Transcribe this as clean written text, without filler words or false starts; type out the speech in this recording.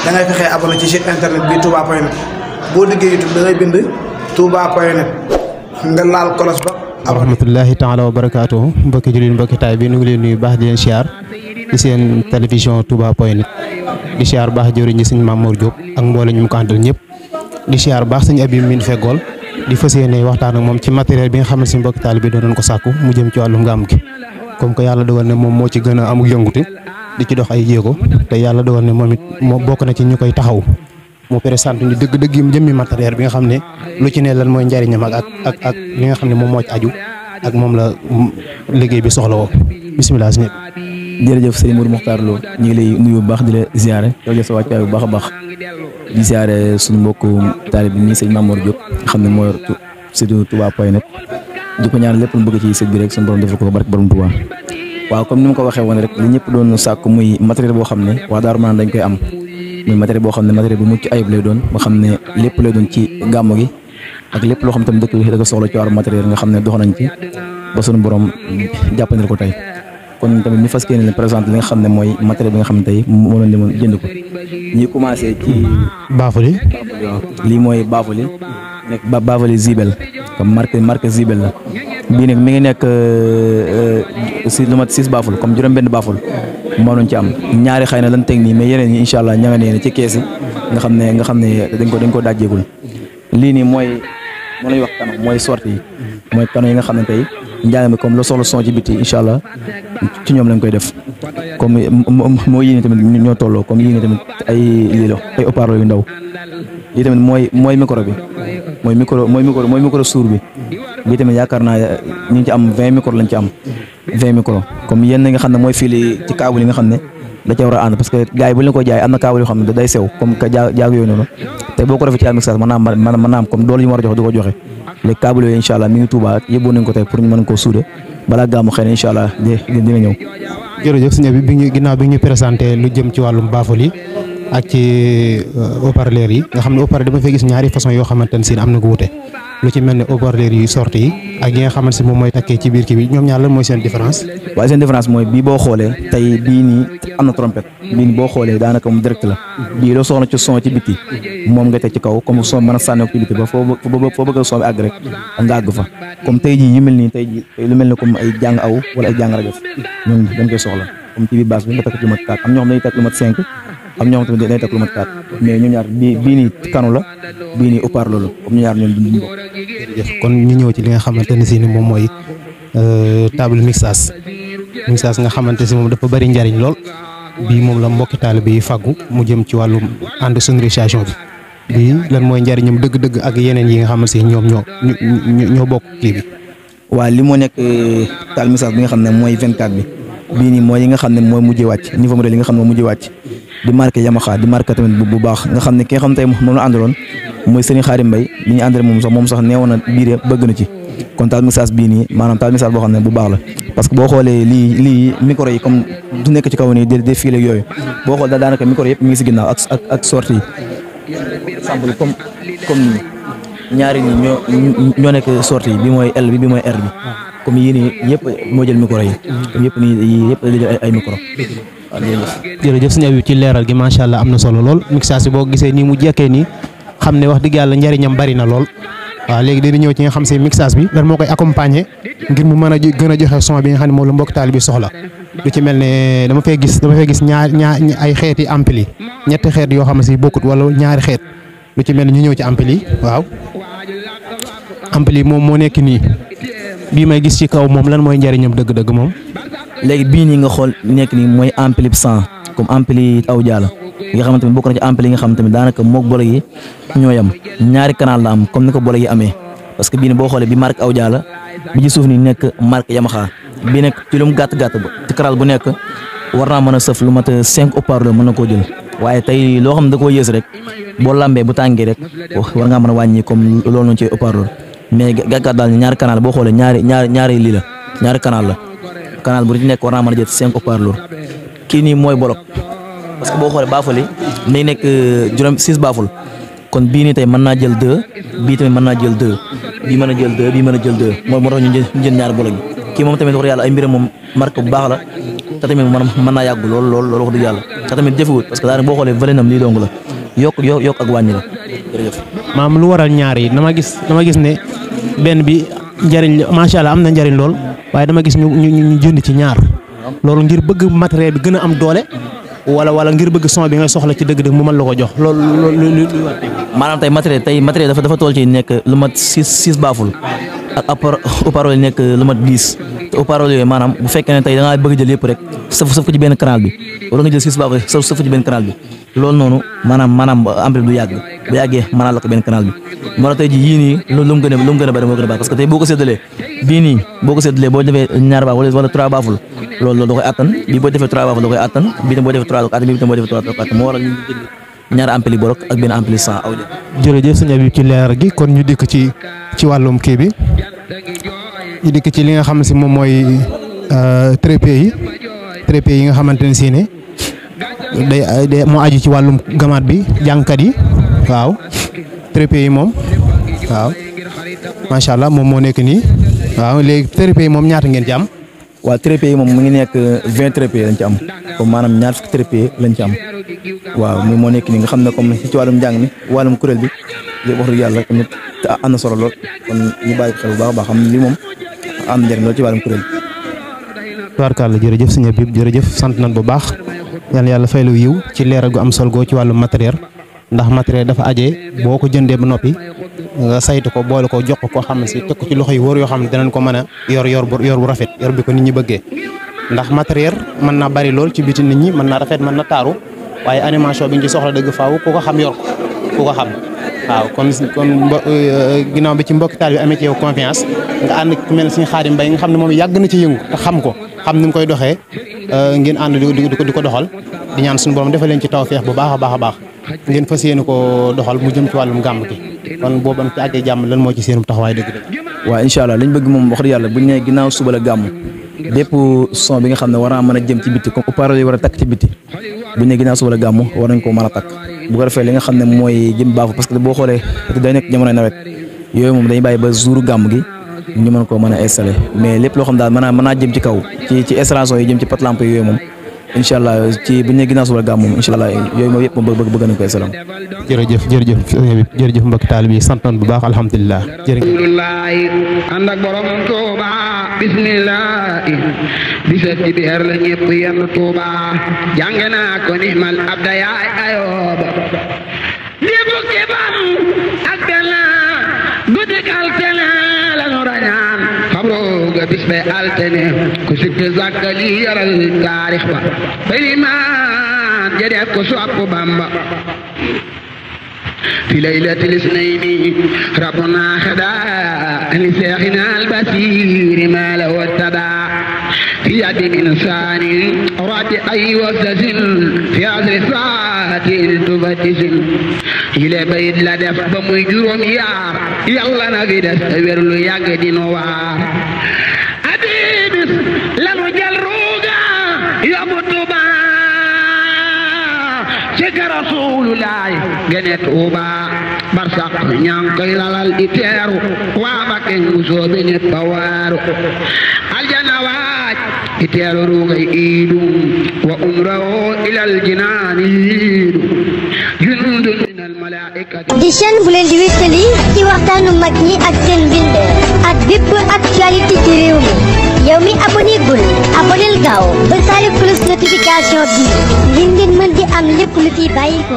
da ngay fexee abonné ci site internet bi touba.net boo duggee YouTube da ngay bind touba.net nga laal kolos ba. rahmatullahi taala wa barakaatuhu mbokki jullit mbokki taay bi nu ngi leen nuyu baax di leen siyaar ci seen télévision touba.net di siyaar baax jëwriñ ñi sëñ Mamour Diop ak mboolem ñu ko àndal ñëpp di siyaar baax sëñ Abib min feggool di fas yéene waxtaan ak moom ci matériel bi nga xam ne si mbokki taal bi doon ko sàkku mu jëm ci wàllum gàmm gi comme que yàlla dogal ne moom moo ci gën a amuk yënguti di ci dox ay jéego te yàlla dogal ne moom it moo bokk na ci ñu koy taxaw mu présenté ñu dëgg-dëgg yi jëmmi matériel bi nga xam ne lu ci ne lan mooy njariñam ak li nga xam ne moom moo ci aju ak moom la liggéey bi soxla woo bisimilah si ñëpp. jërëjëf sëñ Mourou Mokhtar Lo ñu ngi lay nuyu bu baax di la ziare yow jëf sa wàccaay bu baax a baax di ziare suñu mbokku taalib bi nii sëñ Mamour Diop nga xam ne moo yor surtout touba.net di ko ñaan lépp lu bëgg ci sëñ bi rek suñu borom defal ko barke borom Touba. waaw comme ni ma ko waxee woon rek li ñëpp doon sàkku muy matériel boo xam ne waa Darou Manane dañ koy am muy matériel boo xam ne matériel bu mucc ayib lay doon nga xam ne lépp lay doon ci gàmmu gi ak lépp loo xam tamit dëkk bi da ko soxla ci wàllu matériel nga xam ne dox nañ ci ba suñu borom jàppandil ko tey kon tamit ñu fas yéene leen présenté li nga xam ne mooy matériel bi nga xam ne tey moo leen demoon jënd ko ñi commencé ci baafuli lii mooy baafuli nekk baafuli Zibel comme marque Zibel la bii nag mi ngi nekk si lu mat 6 baaful comme juróom-benn baaful moo doon ci am ñaari xëy na lan teg nii mais yeneen ñi incha allah ña nga nee ci kees yi nga xam ne dañ ko dajjeegul lii nii mooy moo lay wax kano mooy sortie yi mooy kano yi nga xam ne tey njàng mi comme lu soxla son ci biti incha allah ci ñoom lañ koy def comme moo yii nii tamit ñoo tolloo comme yii nii tamit ay lii la ay haut-parleur yu ndaw lii tamit mooy micro bi mooy micro suur bi bii tamit yaakaar naa ñu ngi ci am 20 micro lañ ci am 20 micro comme yenn nga xam ne mooy fili ci câble yi nga xam ne da ca war a ànd parce que gars yi bu leen ko jaay am na câble yoo xam ne day sew comme que jaag yooyu noonu te boo ko defee ci mixage mën naa am comme doole yi mu war a joxe du ko joxe léegi câble yooyu incha allah mi ngi Touba yóbbu nañ ko tey pour ñu mën koo suude balaa gàmmu xëy na incha allah dina ñëw. jërëjëf sëñ bi ginnaaw bi ñu présenté lu jëm ci wàllum baaful yi ak ci haut-parleur yi nga xam ne haut-parleur dama fay gis ñaari façon yoo xamante ne si am na ko wute lu ci mel ne haut-parleur yi sortie yi ak yi nga xamante si moom mooy takkee ci biir kii bi ñoom ñaar lan mooy seen différence. waaye seen différence mooy bii boo xoolee tey bii nii am na trompette bii nii boo xoolee daanaka moom direct la bii loo soxla ci son ci biti moom nga teg ci kaw comme son mën a sànni ko ci biti ba foo bëgg son bi àgg rek nga àgg fa comme tey jii yu mel nii tey jii lu mel ne comme ay jàng aw wala ay jàng rajo ñun dañ koy soxla comme ci biir basse bi nga takk lu mat 4 am ñoo xam dañuy takk lu mat 5 am ñoo xam tamit dañuy takk lu mat 4 mais ñoom ñaar bii nii kanu la bii nii haut-parleur la comme ñu ñaar ñoom duñ bokk. kon ñu ñëw ci li nga xamante ne si ni moom mooy table mixage nga xamante si moom dafa bari njariñ lool bii moom la mbokki taalibe yi fàggu mu jëm ci wàllum ànd sonorisation bi bii lan mooy njariñam dëgg-dëgg ak yeneen yi nga xamante si ñoom ñoo bokk kii bi. waaw li moo nekk table mixage bi nga xam ne mooy 24 bi bii nii mooy yi nga xam ne mooy mujjee wàcc niveau modèle yi nga xam ne mooy mujjee wàcc di marqué Yamaha di marqué tamit bu baax nga xam ne ki nga xam tey moom la àndaloon mooy Serigne Khadim Mbaye li ñu àndale moom sax neewoon na biir bëgg na ci kon table mixage bii nii maanaam table mixage boo xam ne bu baax la parce que boo xoolee lii micro yi comme du nekk ci kaw nii des fil ak yooyu boo xool daanaka micro yëpp mi ngi si ginnaaw ak sortie yi exemple comme nii ñaari nii ñoo nekk sortie yi bi mooy L bi mooy R bi comme yii nii yëpp moo jël micro yi yëpp nii yëpp la jël ay micro. jërëjëf sëñ Abib ci leeral gi macha allah am na solo lool mixage bi boo gisee nii mu jekkee nii xam ne wax dëgg yàlla njariñam bari na lool waaw léegi dañu ñëw ci nga xam si mixage bi lan moo koy accompagner ngir mu mën a gën a joxe son bi nga xam ne moom la mbokk taal bi soxla lu ci mel ne dama fay gis ñaar ay xeeti ampli ñetti xeet yoo xam ne si bokkut wala ñaari xeet lu ci mel ne ñu ñëw ci ampli waaw ampli moom moo nekk nii bii may gis ci kaw moom lan mooy njariñam dëgg-dëgg moom. léegi bii nii nga xool nekk nii mooy ampli 100 comme ampli aw jaala nga xamante ne bokk na ci ampli yi nga xamante ne daanaka moog bolo yi ñoo yam ñaari canal la am comme ni ko bolo yi amee parce que bii nii boo xoolee bi marque aw jaala bi ci suuf nii nekk marque Yamaha bii nekk ci lu mu gàtt ba ci canal bu nekk war naa mën a sëf lu mat 5 haut-parleur mën na koo jël waaye tey loo xam ne da koo yées rek boo lambee bu tàngee rek war ngaa mën a wàññi comme loolu noonu ci haut-parleur mais gàtt daal ñaari canal boo xoolee ñaari lii la ñaari canal la canal bu ci nekk war naa mën a jël 5 haut-parleur kii nii mooy bolok parce que boo xoolee baaful yi day nekk 6 baaful kon bii nii tey mën naa jël 2 bii tamit mën naa jël 2 bii mën a jël 2 bii mën a jël 2 moo tax ñu jël ñaari bolok yi kii moom tamit wax yàlla ay mbiram moom marque bu baax la te tamit mën naa yàgg lool wax dëgg yàlla te tamit jëfewut parce que daanaka boo xoolee valenam lii dong la yokk ak wàññi la jërëjëf. maam lu waral ñaar yi dama gis ne benn bi njëriñ macha allah am na njëriñ lool waaye dama gis ñu jënd ci ñaar loolu ngir bëgg matériel bi gën a am doole wala ngir bëgg son bi nga soxla ci dëgg-dëgg mu mën la ko jox loolu maanaam tey matériel dafa toll ci nekk lu mat 6 baaful ak haut-parleur yi nekk lu mat 10 te haut-parleur yooyu maanaam bu fekkee ne tey da ngaa bëgg jël yëpp rek sëf ko ci benn canal bi wala nga jël 6 baaful sëf ko ci benn canal bi loolu noonu maanaam ampli du yàgg bu yàggee mënaa la ko benn canal bi moo tax tey ji yii nii lu mu gën a bëri moo gën a baax parce que tey boo ko séddalee bii nii boo ko séddalee boo defee ñaar baaful wala 3 baaful loolu da koy attan bii boo defee 3 baaful da koy attan bii tam boo defee 3 da koy attan bii tam boo defee 3 da koy attan moo waral ñu jënd ñaari ampli borok ak benn ampli 100 aw jërëjëf sëñ Habib ci leer gi kon ñu dikk ci wàllum kii bi ñu dikk ci li nga xam si moom mooy trépied yi nga xamante ne si ne day moo aju ci wàllum gamaat bi jàngkat yi waaw trépied yi moom waaw macha allah moom moo nekk nii waaw léegi trépied yi moom ñaata ngeen ci am. waaw trépied yi moom mu ngi nekk 20 trépied lañ ci am comme maanaam ñaar fukki trépied lañ ci am waaw mi moo nekk nii nga xam ne comme ci wàllum njàng mi wàllum kuréel bi lépp wax dëgg yàlla tamit am na solo lool kon ñu bàyyi ko xel bu baax a baax xam ne lii moom am njëriñ lool ci wàllum kuréel bi. tubaarkàlla jërëjëf sëñ Habib jërëjëf sant nañ bu baax yàlla fay lu yiw ci leeral gu am sol goo ci wàllum matériel ndax matériel dafa ajee boo ko jëndee ba noppi nga saytu ko boole ko jox ko xam ne si teg ko ci loxo yi wóor yoo xam ne danañ ko mën a yor bu rafet yor bi ko nit ñi bëggee ndax matériel mën naa bari lool ci biti nit ñi mën naa rafet mën na taaru waaye animation bi ñu ci soxla dëgg faaw ku ko xam yor ko ku ko xam waaw kon ginnaaw bi ci mbokki taal bi amee ci yow confiance nga ànd ku mel ne suñu Xaadim Mbay nga xam ne moom yàgg na ci yëngu te xam ko xam ni mu koy doxee ngeen ànd di ko doxal di ñaan suñu borom defal leen ci tawfeex bu baax a baax ngeen fas yéene ko doxal mu jëm ci wàllum gàmm gi kon boobu am ci àggee jàmm lan moo ci seenum taxawaay dëgg-dëgg. waaw incha allah liñ bëgg moom wax dëgg yàlla buñ ne ginnaaw suba la gàmm bépp son bi nga xam ne war naa mën a jëm ci bitti comme haut-parleur yi war a takk ci bitti buñ ne ginnaaw suba la gàmm war nañ koo mën a takk bu ko defee li nga xam ne mooy jëm baafu parce que boo xoolee day nekk jamonoy nawet yooyu moom dañuy bàyyi ba jour gàmm gi ñu mën koo mën a installé mais lépp loo xam daal mën naa jëm ci kaw ci installation yi jëm ci pat lampe yooyu moom incha allah ci bu ñu nee ginnaaw suba gàmm moom incha allah yooyu moom yëpp moom bëgg nañ ko installé. jërëjëf mbokki taalibe yi sant nañ bu baax alhamdulilah. ànd ak borom Touba bismillah bisat ci biir la ñëpp yenn Touba jàng naa ko ni mal abda yaay ayooba li fukki fan ak benn guddi altine la ñu rañaan xabrooga bis be altine ku sikki zakkali yaral taarix ba balimaan jadef ko sopp Bamba في ليلة الاثنين ربنا خدا لشيخنا البصير ما له اتبع في يد إنسان رد أي وسس في عصر ساعة تفتش إلى بيت لدف بمجرم يار يلا نبي دستور له يقد نوار أبيبس لنو جلروغا يبطبا شك رسول الله جنت أوبا برسق ñankay lalal di teeru waa Mbakke musoobe ñet ba waaru aljana waaj di teeru ruugay iidu wa umrahu ilal jinaani yiidu jundun minal malaa'ikati di chaîne bu leen di wéttali ci waxtaanu mag ñi ak seen mbind ak bépp actualité ci réew mi yow mi abonné gul abonnel gaaw ba sale cloche notification bi ngir ngeen mën di am lépp lu fi bàyyi ko